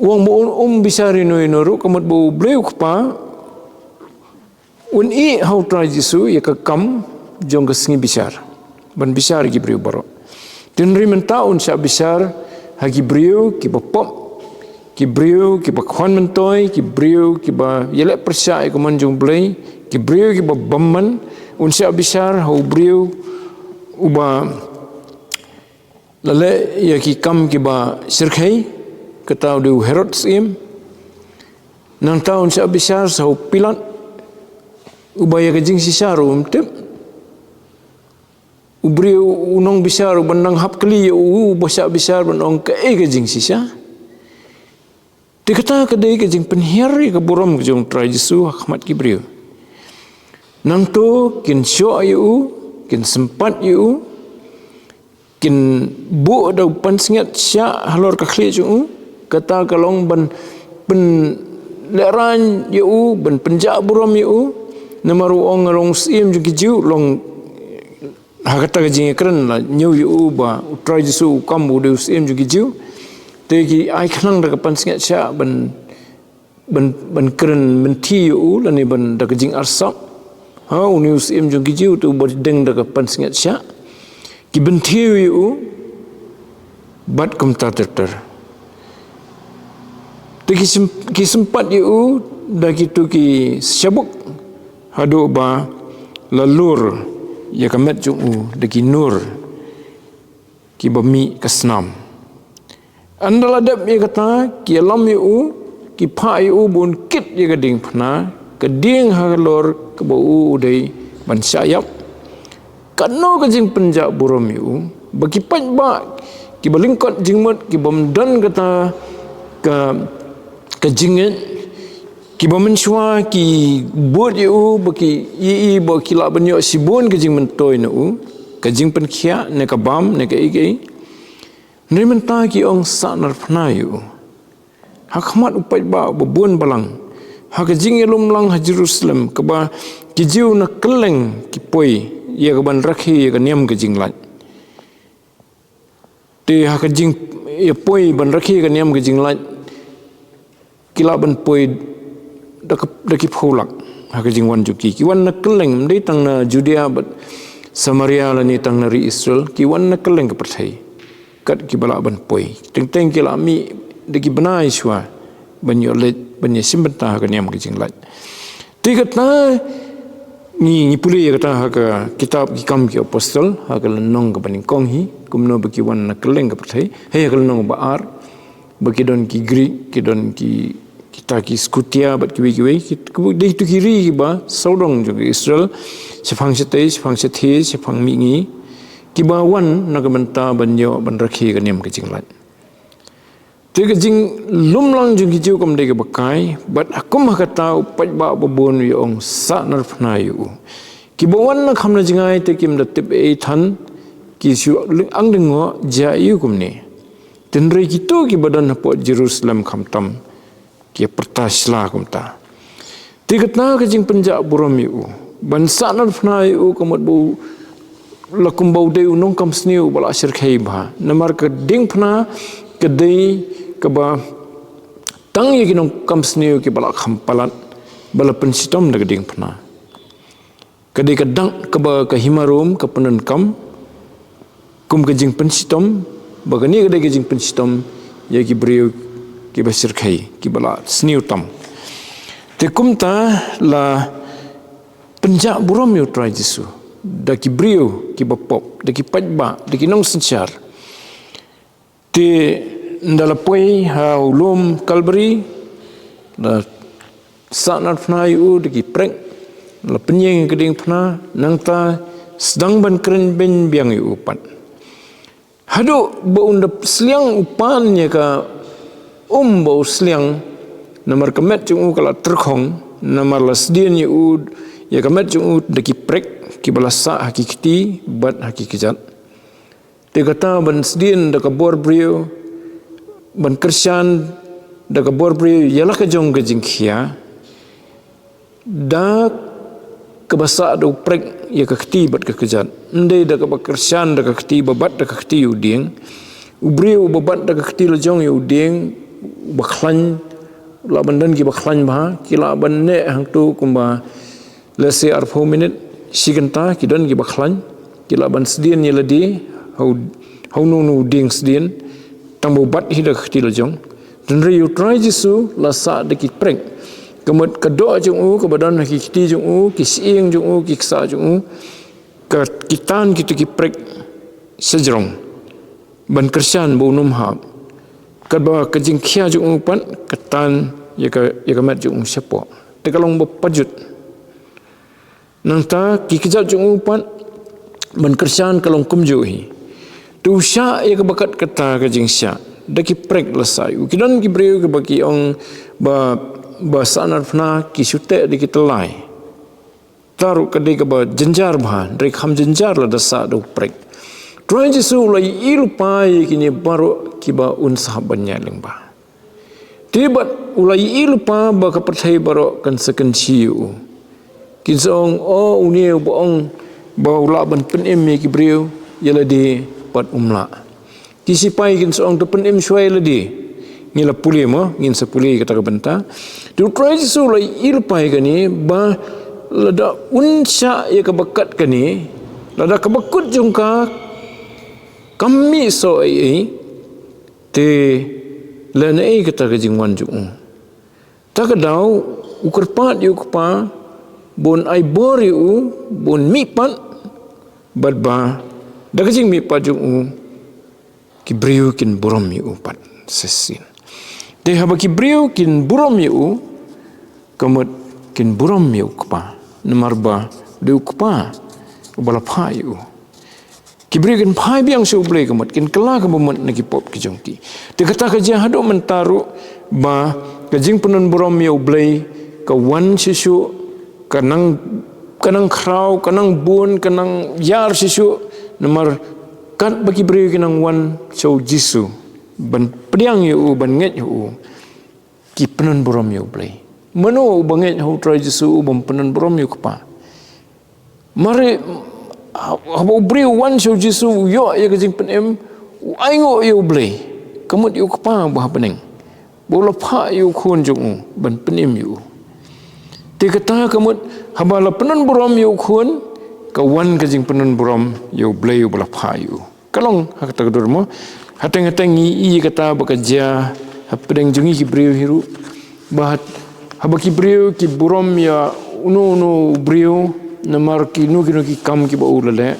U ong ba un um bishar ïano ïano ruh, ka mut ba U Blei U Kpa un ïeh ha U Trai Jisu ïa ka kam jong ka sngi bishar, ban bishar ïa ki briew baroh. Te hynrei mynta un shah bishar ha ki briew kiba pop, ki briew kiba khwan myntoi, ki briew kiba ïaleh pyrshah ïa ka mon jong U Blei, ki briew kiba bymman. Un shah bishar ha u briew uba la leh ïa ki kam kiba shyrkhei, kata u dei u Herod Syiem. Nangta un shah bishar sha u Pilat, uba ïa ka jingshisha ruh um tip. U briew, u nongbishar uba nang hap kylli ïa u, uba shah bishar ban ong kaei ka jingshisha. Te kata ka dei ka jingpynhiar ïa ka burom ka jong U Trai Jisu ha khmat ki briew. Nangta kin shoh ïa u, kin sympat ïa u, kin buh da u pansngiat shah halor ka khlieh jong u. Kata ka long ban pynlehraiñ ïa u, ban pynjah burom ïa u. Namar u ong, nga long u Syiem jong ki Jiw, long ha kata ka jingïakren la ñiew ïa u ba U Trai Jisu u kam u dei u Syiem jong ki Jiw. Te ki ai khnang da ka pansngiat shah ban, ban, ban kren mynthi ïa u, lane ban da ka jingarsap. Ha, une u Syiem jong ki Jiw, te uba deng da ka pansngiat shah. Ki bynthiew ïa u, bad kumta ter ter. Te ki sym-, ki sympat ïa u da kito ki shabuk, haduh ba la lur ïa ka met jong u da ki nur kiba mih ka snam. Ynda la dep ïa kata, ki ïalam ïa u, ki phah ïa u ba un kit ïa ka diengphna, ka dieng halor kaba u u dei ban shah ïap. Katno ka jingpynjah burom ïa u, ba ki paidbah kiba lyngkot jingmut, kibym don kata ka, ka jingngeit, kiba mynshuwa ki bud ïa u, ba ki ïohi ba ki lah ban ïoh shibun ka jingmyntoi na u, ka jingpynkhiah ne ka bam ne kaei kaei. Hynrei mynta ki ong sahnarphna ïa u ha khmat u paidbah uba bun balang, ha ka jingïalum lang ha Jerusalem, kaba ki Jiw na kylleng ki poi ïa ka ban rakhe ïa ka niam ka jinglait. Te ha ka jingïapoi ban rakhe ka niam ka jinglait, ki lah ban poi da ka, da ki phew lak ha ka jingwan jong ki. Ki wan na kylleng, ym dei tang na Judea bad Samaria lane tang na ri Israel, ki wan na kylleng ka pyrthei. Kat kiba lah ban poi. Teng teng ki lah mih da ki bnai shuwa ban ïoh leit, ban ïashim bynta ha ka niam ka jinglait. Te kata ngi, ngi pule ïa kata ha ka kitab Ki Kam ki Apostol, ha ka lynnong kaba nyngkong hi, kumno ba ki wan na kylleng ka pyrthei, ha ka lynnong ba ar, ba ki don ki Greek, ki don ki, kita ki Scutia, bad kiwei kiwei, ki, ki, dei tu ki ri kiba sawdong jong ka Israel, shaphang shatei, shaphang shathie, shaphang mihngi, kiba wan na ka bynta ban ïoh ban rakhe ka niam ka jinglait. Te ka jinglum lang jong ki Jiw kam dei kaba kai, bad ha kum ha kata u paidbah uba bun u ong sahnarphna ïa u. Kiba wan na kham na jngai te kim da tip ei than, ki shu ling ang deng ngo jia ïa u kumne. Te hynrei kito kiba don hapoh Jerusalem khamtam ki pyrta sla kumta. Te kata ka jingpynjah burom ïa u, ban sahnarphna ïa u, ka mut ba u la kumba u dei u nongkam sniew ba la shyrkhei bha. Namar ka diengphna ka dei kaba tang ïa ki nongkam sniew kiba la kham palat ba la pynshitom da ka diengphna. Ka dei ka dak kaba ka hima Rom ka pyndonkam kum ka jingpynshitom, ba kane ka dei ka jingpynshitom ïa ki briew kiba shyrkhei, kiba la sniew tam. Te kumta la pynjah burom ïa u Trai Jisu da ki briew kiba pop, da ki paidbah, da ki nongsynshar. Te ynda la poi ha u lum Kalbari, la sahnarphna ïa u da ki prek, la pynïeng ïa ka diengphna, nangta sdang ban kren beiñ biang ïa u pat. Haduh ba un da sliang u pan ïa ka um ba u sliang, namar ka met jong u ka la tyrkhong, namar la sdien ïa u, ïa ka met jong u da ki prek, kiba la sah ha ki kti, bad ha ki kjat. Te kata ban sdien da ka bor briew, ban kyrshan da ka bor briew ïa la ka jong ka jingkhia, da kaba sah da u prek ïa ka kti bad ka kjat. Ym dei da kaba kyrshan da ka kti ba bat da ka kti ïa u dieng. U briew uba bat da ka kti la jong ïa u dieng, bakhlaiñ, lah ban don ki bakhlaiñ bha, ki lah ban neh hangtu kumba lehse arphew minit, shi kynta, ki don ki bakhlaiñ, ki lah ban sdien ïa lade ha u, ha uno uno u dieng sdien, tang ba u bat hi da ka kti la jong. Hynrei U Trai Jisu la sah da ki prek. Ka mut ka doh jong u kaba don ha ki kti jong u, ki shyieng jong u, ki ksah jong u, ka, ki tan kito ki prek shajrong ban kyrshan ba un ym hap. Katba ka jingkhia jong u pat ka tan ïa ka, ïa ka met jong u shapoh. Te ka long ba pajut. Nangta ki kjat jong u pat ban kyrshan ka long kumjuh hi. Te u shah ïa kaba kat kata ka jingshah da ki prek la sah ïa u. Ki don ki briew kiba ki ong ba, ba sahnarphna, ki shu teh da ki tyllai. Kata ruh ka dei kaba jynjar bha, hynrei kam jynjar lada sah da u prek. Trai Jisu u la ïohi lypa ïa kine baroh kiba un sa hap ban ïaid lyngba. Te bad u la ïohi lypa ba ka pyrthei baroh kan sa kynshi ïa u. Kin sa ong, "O, une uba ong ba u lah ban pynim ïa ki briew, ïa lade pat um lah." Ki sipai kin sa ong, "To pynim shuwa ïa lade." Ngi la pule mo, ngin sa pule kata ka bynta. Te U Trai Jisu u la ïohi lypa ïa kane ba lada un shah ïa kaba kat kane, lada kaba kut jong ka kam mih soh ei ei, te lehnohei kata ka jingwan jong u. Ta ka daw u kyrpad ïa u Kpa ba un ai bor ïa u, ba un mihpat, bad ba da ka jingmihpat jong u ki briew kin burom ïa u pat shisien. Te haba ki briew kin burom ïa u, ka mut kin burom ïa u Kpa, namar ba dei u Kpa uba la phah ïa u. Ki briew kin phai biang sha U Blei, ka mut kin kylla kaba mut na ki pop ki jong ki. Te kata ka jia haduh mynta ruh ba ka jingpynburom ïa U Blei ka wan shisha, ka nang, ka nang khraw, ka nang bun, ka nang ïar shisha, namar katba ki briew ki nang wan sha U Jisu ban pdiang ïa u, ban ngeit ïa u, ki pynburom ïa U Blei. Mano uba ngeit ha U Trai Jisu u bym pynburom ïa u Kpa? Mar haba u briew u wan sha U Jisu, u ïoh ïa ka jingpynim, u ainguh ïa U Blei, ka mut ïa u Kpa uba ha bneng, ba u la phah ïa u Khun jong u ban pynim ïa u. Te kata ka mut haba la pynburom ïa u Khun, ka wan ka jingpynburom ïa U Blei uba la phah ïa u. Ka long ha kata ka dur mo. Hateng hateng ngi i kata ba ka jia hapdeng jong ngi ki briew hi ruh. Ba hat, haba ki briew ki burom ïa uno uno u briew namar kino kino ki kam kiba u la leh,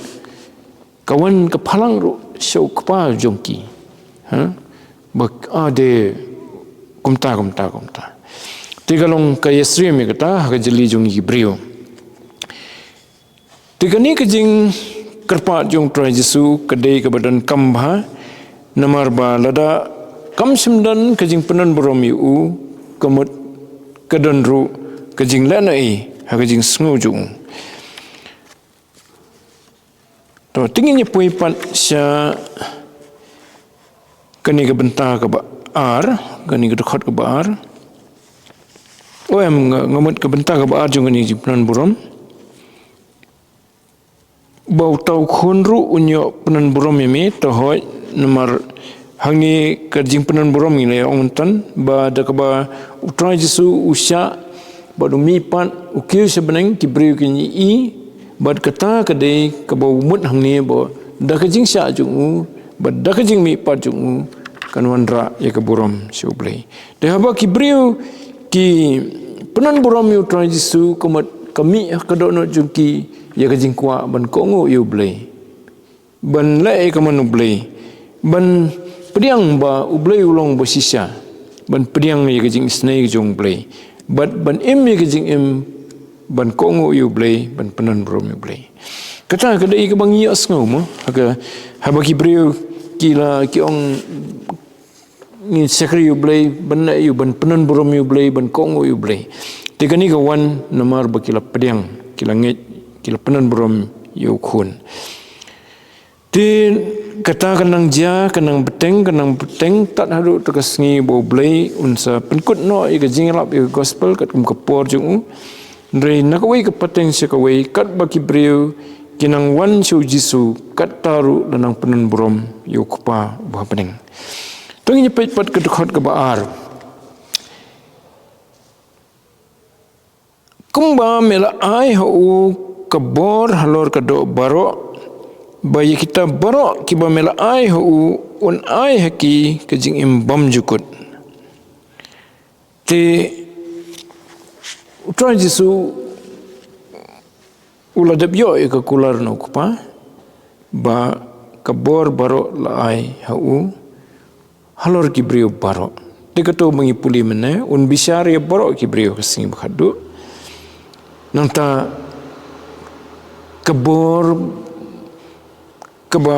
ka wan ka phalang ruh sha u Kpa jong ki. Ha? Ba ade kumta, kumta, kumta. Te ka long ka ïasyriem ïa kata ha ka jylli jong ngi ki briew. Te kane ka jingkyrpad jong U Trai Jisu ka dei kaba donkam bha, namar ba lada kam shym don ka jingpynburom ïa u, ka mut ka don ruh ka jinglehnohei ha ka jingsngew jong u. To, te ngin ïa poi pat sha kane ka bynta kaba ar, kane ka dkhot kaba ar. O em, nga, nga mut ka bynta kaba ar jong kane ka jingpynburom. Ba uta u Khun ruh un ïoh pynburom ïa me, to hooid, namar hangne ka jingpynburom ngi la ïa ong mynta, ba da kaba U Trai Jisu u shah, bad u mihpat, u kiew sha bneng, ki briew kin ïohi, bad kata ka dei kaba u mut hangne ba da ka jingshah jong u, bad da ka jingmihpat jong u, kan wanrah ïa ka burom sha U Blei. Te haba ki briew ki pynburom ïa U Trai Jisu, ka mut ka mih ha ka dohnud jong ki ïa ka jingkwah ban kohnguh ïa U Blei, ban leh ïa ka mon U Blei, ban pdiang ba U Blei u long ba shisha, ban pdiang ïa ka jingisynei jong U Blei, bad ban im ïa ka jingim ban kohnguh ïa U Blei, ban pynburom ïa U Blei. Kata ka dei kaba ngi ïohsngew mo, ha ka, haba ki briew ki la, ki ong, ngin shakri ïa U Blei, ban leh ïa u, ban pynburom ïa U Blei, ban kohnguh ïa U Blei. Te kane ka wan namar ba ki la pdiang, ki la ngeit, ki la pynburom ïa u Khun. Te kata ka nang jia, ka nang bteng, ka nang bteng tad haduh ta ka sngi ba U Blei un sa pynkut noh ïa ka jingïalap ïa ka gospel katkum ka por jong u. Hynrei na kawei ka pateng sha kawei, katba ki briew ki nang wan sha U Jisu, katta ruh la nang pynburom ïa u Kpa uba ha bneng. To ngin peit pat ka dkhot kaba ar. Kumba me la ai ha u ka bor halor ka doh baroh, ba ïa kita baroh kiba me la ai ha u, un ai ha ki ka jingim bymjukut. Te u Trai Jisu u la dep ïoh ïa ka kular na u Kpa, ba ka bor baroh la ai ha u halor ki briew baroh. Te kato ba ngi pule mynne, un bishar ïa baroh ki briew ha ka sngi ba khatduh. Nangta ka bor kaba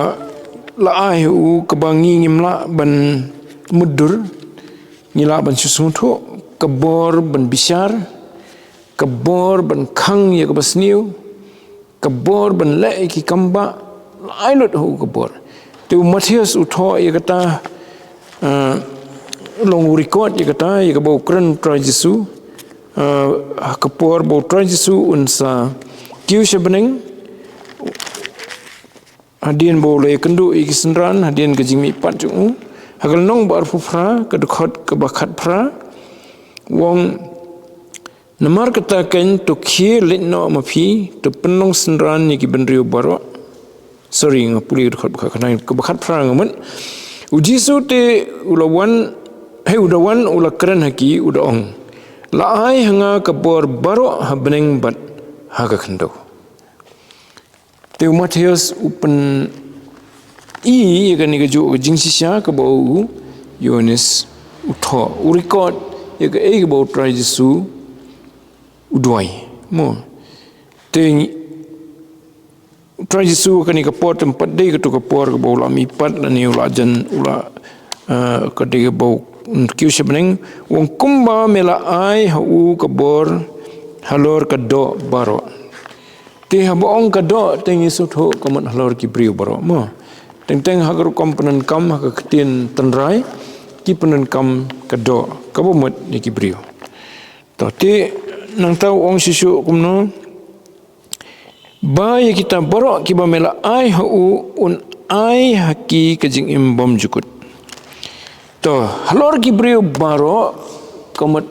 la ai ha u, kaba ngi ngim lah ban mutdur, ngi lah ban shu sngewthuh, ka bor ban bishar, ka bor ban khang ïa kaba sniew, ka bor ban leh ïa ki kam bah, la ai lut ha u ka bor. Te u Mathaios u thoh ïa kata, eh, long u record ïa kata, ïa kaba u kren u Trai Jisu, eh, ha ka por ba u Trai Jisu un sa kiew sha bneng, hadien ba u la ïakynduh ïa ki synran, hadien ka jingmihpat jong u. Ha ka lynnong ba arphew phra, ka dkhot kaba khatphra, u ong, namar kata keiñ to khie leit noh ma phi, to pynlong synran ïa ki bynriew baroh. Sorry, nga pule ka dkhot ba khatkhyndai, kaba khatphra nga mut. U Jisu te u la wan, hei u da wan u la kren ha ki, u da ong, la ai ha nga ka bor baroh ha bneng bad ha ka khyndew. Te u Mathaios u pyni ïa kane kajuh ka jingshisha kaba u Ïoannis u thoh, u record ïa kaei kaba u Trai Jisu u duwai. Mo. Te u Trai Jisu kane ka por te ym pat dei kato ka por kaba u la mihpat lane u la jan, u la, eh, ka dei kaba u kiew sha bneng, u ong kumba me la ai ha u ka bor halor ka doh baroh. Te haba ong ka doh te ngi sngewthuh ka mut halor ki briew baroh mo. Teng teng ha ka rukom pyndonkam ha ka ktien tynrai ki pyndonkam ka doh kaba mut ïa ki briew. To te nangta u ong shisha kumno, ba ïa kita baroh kiba me la ai ha u un ai ha ki ka jingim bymjukut. To halor ki briew baroh ka mut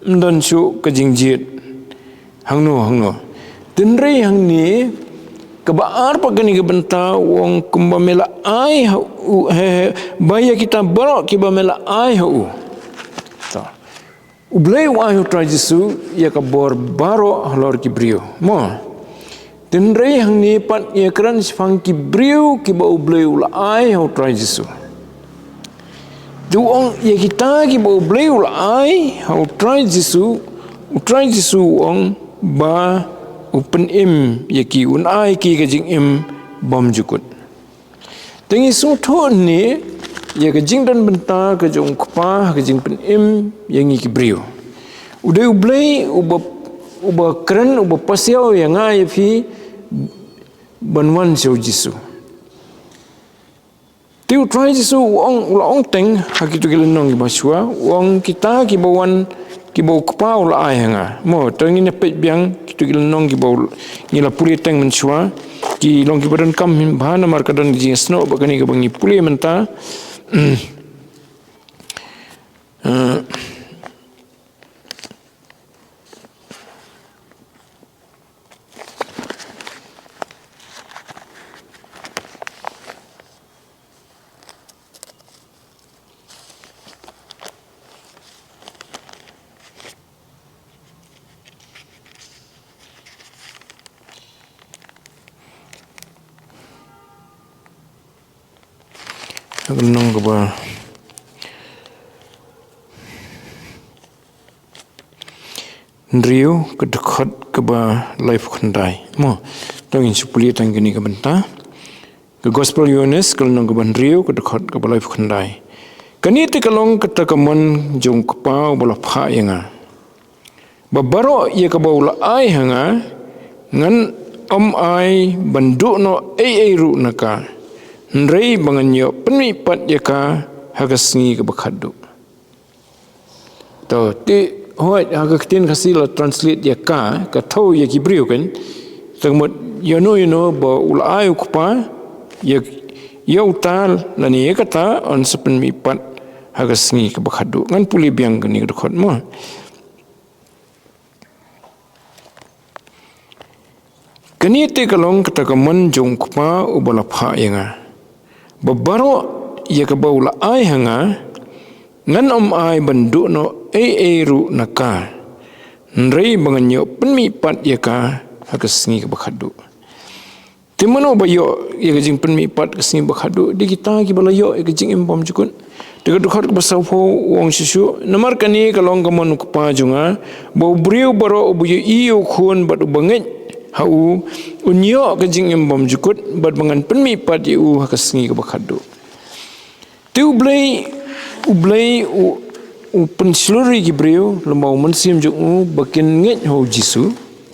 ym don shuh ka jingjied hangno hangno. Tynrai hangne kaba ar pat kane ka bynta u ong kumba me la ai ha u, he, he, ba ïa kita baroh kiba me la ai ha u. To. U Blei u ai u Trai Jisu ïa ka bor baroh halor ki briew. Mo. Tynrai hangne pat ïa kren shaphang ki briew kiba u Blei u la ai ha u Trai Jisu. Te u ong ïa kita kiba u Blei u la ai ha u Trai Jisu, u Trai Jisu u ong ba u pynim ïa ki, un ai ki ka jingim bymjukut. Te ngi sngewthuh ne ïa ka jingdon bynta ka jong u Kpa ha ka jingpynim ïa ngi ki briew. U dei u Blei uba, uba kren, uba pasiaw ïa nga ïa phi ban wan sha u Jisu. Te u Trai Jisu u ong, u la ong teng ha kito ki lynnong kiba shuwa, u ong kita kiba wan, kiba u Kpa u la ai ha nga. Mo, to ngin ïa peit biang kito ki lynnong kiba u, ngi la pule teng mynshuwa, ki long kiba donkam bha namar ka don ka jingsnoh bad kane kaba ngi pule mynta. Eh, Ka lynnong kaba hynriew, ka dkhot kaba laiphew khyndai. Mo, to ngin shu pule tang kane ka bynta. Ka Gospel Ïoannis, ka lynnong kaba hynriew, ka dkhot kaba laiphew khyndai. Kane te ka long kata ka mon jong u Kpa uba la phah ïa nga, ba baroh ïa kaba u la ai ha nga, ngan ym ai ban duh noh ei ei ruh na ka, hynrei ba ngan ïoh pynmihpat ïa ka ha ka sngi kaba khatduh. To, te, hooid, ha ka ktien Khasi la translate ïa ka, ka thew ïa ki briew kan. Te ka mut, ïano, ïano, ba u la ai u Kpa, ïa, Ïa uta lane ïa kata yn sa pynmihpat ha ka sngi kaba khadduh. Ngan pule biang kane ka dkhot mo. Kane te ka long kata ka mon jong u Kpa uba la phah ïa nga, ba baroh ïa kaba u la ai ha nga, ngan ym ai ban duh noh ei ei ruh na ka, hynrei ba ngan ïoh pynmihpat ïa ka ha ka sngi kaba khadduh. Te mano ba ïoh ïa ka jingpynmihpat ka sngi ba khadduh? Dei kita kiba la ïoh ïa ka jingim bymjukut. Te ka dkhot kaba sawphew u ong shisha, namar kane ka long ka mon u Kpa jong nga, ba u briew baroh uba ïohi ïa u Khun bad uba ngeit ha u, un ïoh ka jingim bymjukut, bad ba ngan pynmihpat ïa u ha ka sngi kaba khadduh. Te U Blei, U Blei u, u pynshlur ïa ki briew lyngba u Mynsiem jong u ba kin ngeit ha u Jisu,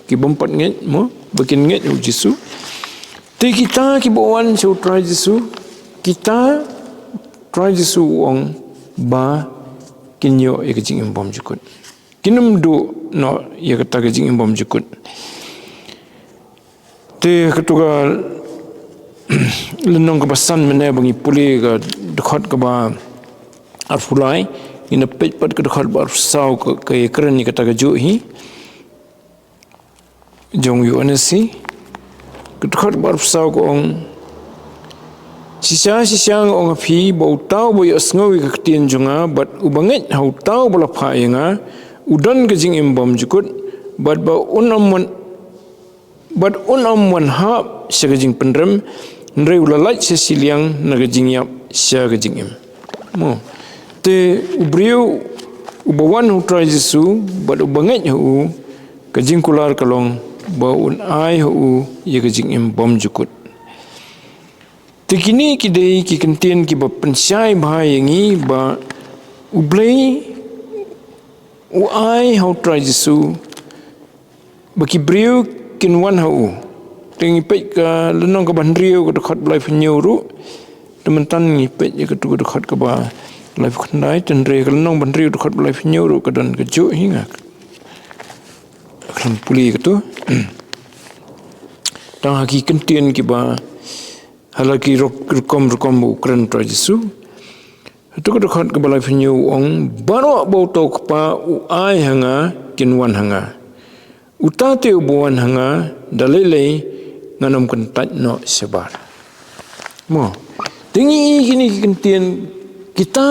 ki bym pat ngeit mo, ba kin ngeit ha u Jisu. Te kita kiba wan sha u Trai Jisu, kita, Trai Jisu u ong ba kin ïoh ïa ka jingim bymjukut. Kin ym duh noh ïa kata ka jingim bymjukut. Te kato ka lynnong kaba san mynne ba ngi pule ka dkhot kaba arphew lai, ngin ïa peit pat ka dkhot ba arphew saw ka, ka ïakren ïa kata kajuh hi. Jong u Ïoannis hi. Ka dkhot ba arphew saw ka ong, shisha shisha nga ong ha phi, ba uta uba ïohsngew ïa ka ktien jong nga bad uba ngeit ha uta uba la phah ïa nga, u don ka jingim bymjukut, bad ba un ym wan, bad un ym wan hap sha ka jingpynrem, hynrei u la lait sha shiliang na ka jingïap sha ka jingim. Mo. Te u briew uba wan ha u Trai Jisu bad uba ngeit ha u, ka jingkular ka long ba un ai ha u ïa ka jingim bymjukut. Te kine ki dei ki kyntien kiba pynshai bha ïa ngi ba U Blei u ai ha u Trai Jisu ba ki briew kin wan ha u. Te ngi peit ka lynnong kaba hynriew ka dkhot ba laiphew hynñiew ruh. Te mynta ngi peit ïa kato ka dkhot kaba laiphew khyndai, te hynrei ka lynnong ba hynriew dkhot ba laiphew hynñiew ruh ka don kajuh hi, nga khlem pule ïa kato. Tang ha ki kyntien kiba ha la ki ruk-, rukom rukom ba u kren u Trai Jisu. Hato ka dkhot kaba laiphew hynñiew u ong, baroh ba uta u Kpa u ai ha nga kin wan ha nga. Uta te uba wan ha nga, da lei lei ngan ym kyntait noh shabar. Mo. Te ngi i kine ki kyntien, kita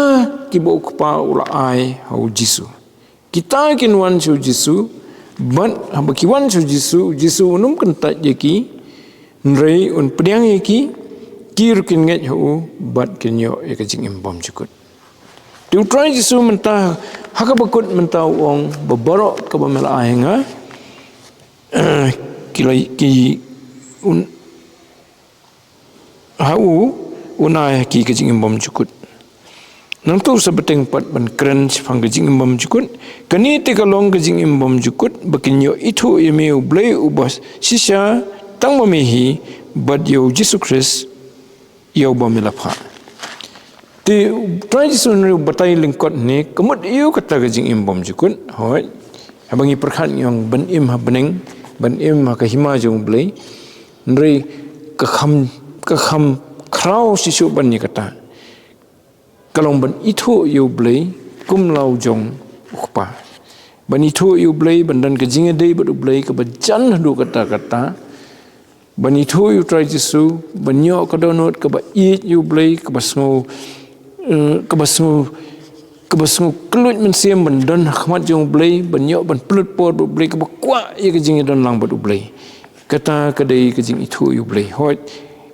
kiba u Kpa u la ai ha u Jisu. Kita kin wan sha u Jisu, bad haba ki wan sha u Jisu, u Jisu un ym kyntait ïa ki, hynrei un pdiang ïa ki, ki ruh kin ngeit ha u, bad kin ïoh ïa ka jingim bymjukut. Te u Trai Jisu mynta, ha kaba kut mynta u ong, ba baroh kaba me la ai ha nga, ki la, ki un, ha u, un ai ha ki ka jingim bymjukut. Nangta u sa bteng pat ban kren shaphang ka jingim bymjukut. Kane te ka long ka jingim bymjukut, ba kin ïoh ithuh ïa me U Blei uba shisha tang ma me hi, bad ïa u Jisu Khrist, ïa uba me la phah. Te u Trai Jisu u batai lyngkot ne, ka mut ïa u kata ka jingim bymjukut, hooid. Haba ngi pyrkhat ngi ong ban im ha bneng, ban im ha ka hima jong U Blei. Hynrei ka kham, ka kham khraw shisha ban ïa kata. Ka long ban ithuh ïa U Blei kum la u jong u Kpa. Ban ithuh ïa U Blei, ban don ka jingïadei bad U Blei kaba jan haduh katta katta. Ban ithuh ïa u Trai Jisu, ban ïoh ka dohnud kaba ïeit ïa U Blei, kaba sngew, eh, kaba sngew, kaba sngew kylluid mynsiem ban don ha khmat jong U Blei, ban ïoh ban pynlut por bad U Blei, kaba kwah ïa ka jingïadon lang bad U Blei. Kata ka dei ka jingithuh ïa U Blei. Hooid,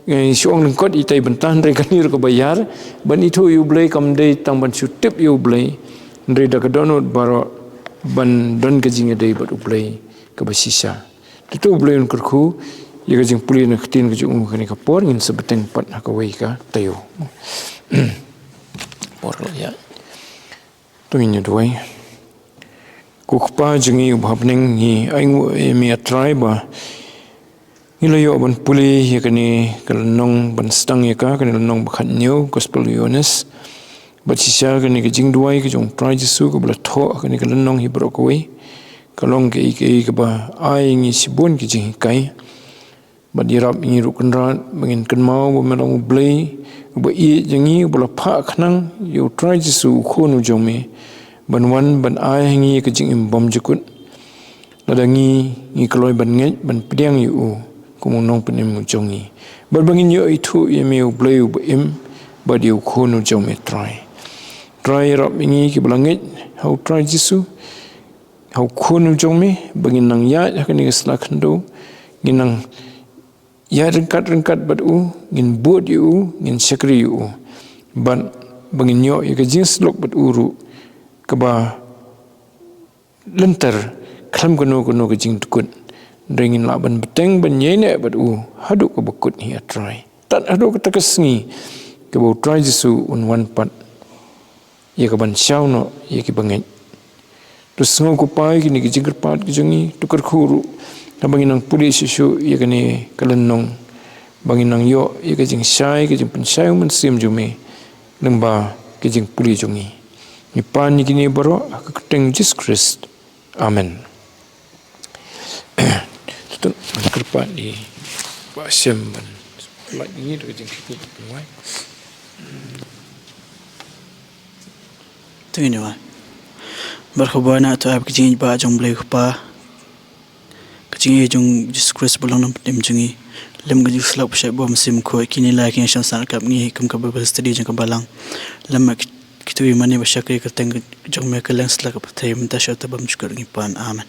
ngi shu ong lyngkot ïa tai bynta, hynrei kane ruh kaba ïar, ban ithuh ïa U Blei kam dei tang ban shu tip ïa U Blei, hynrei da ka dohnud baroh ban don ka jingïadei bad U Blei kaba shisha. Te to U Blei un kyrkhu ïa ka jingpule na ka ktien ka jong u ha kane ka por, ngin sa bteng pat ha kawei ka taïew. Por la ïaid. To ngin ïa duwai. Ko Kpa jong ngi uba ha bneng, ngi ainguh ïa me A Trai ba ngi la ïoh ban pule ïa kane ka lynnong, ban sdang ïa ka, kane ka lynnong ba khathynñiew, Gospel u Ïoannis. Bad shisha kane ka jingduwai ka jong u Trai Jisu kaba la thoh ha kane ka lynnong hi baroh kawei, ka long kaei kaei kaba ai ïa ngi shibun ki jinghikai. Bad ïarap ïa ngi ruh Kynrad ba ngin kynmaw ba me long U Blei uba ïeit ïa ngi, uba la phah khnang ïa U Trai Jisu U Khun U jong me ban wan ban ai ha ngi ïa ka jingim bymjukut. Lada ngi, ngi kloi ban ngeit ban pdiang ïa U kum U Nongpynim U jong ngi, bad ba ngin ïoh ithuh ïa me U Blei uba im bad ïa U Khun U jong me Trai. Trai, ïarap ïa ngi kiba la ngeit ha U Trai Jisu, ha U Khun U jong me, ba ngin nang ïaid ha kane ka sla khyndew, ngin nang ïaid ryngkat ryngkat bad U, ngin bud ïa U, ngin shakri ïa U, bad ba ngin ïoh ïa ka jingshlur bad U ruh kaba lynter khlem kano kano ka jingdkut. Hynrei ngin lah ban bteng ban ïaineh bad U haduh kaba kut hi, A Trai, tad haduh kata ka sngi kaba U Trai Jisu Un wan pat ïa ka ban shaw noh ïa kiba ngeit. To sngew, ko Pa, ïa kine ki jingkyrpad ki jong ngi. To kyrkhu ruh haba ngi nang pule shuh shuh ïa kane ka lynnong, ba ngin nang ïoh ïa ka jingshai, ka jingpynshai U Mynsiem jong me lyngba ka jingpule jong ngi. Ngi pan ïa kine baroh ha ka kyrteng U Jisu Khrist. Amen. Tutun, kyrpad ïa Bah Shem ban lait ngi da ka jingkyrkhu ban wai. To ngin ïa wai. Bad khublei na to ap ka jingïeit ba jong U Blei U Kpa, ka jingïeit jong U Jisu Khrist ba long Nongpynim jong ngi, lem ka jingslap sha U Mynsiem Bakhuid, kine lai ki ïa shon sah kap ngi kum ka Bible study jong ka balang. Lem ma ki, kito ki mane ba shakri kyrteng jong me kylleng sla ka pyrthei mynta sha uta bymjukut. Ngi pan. Amen.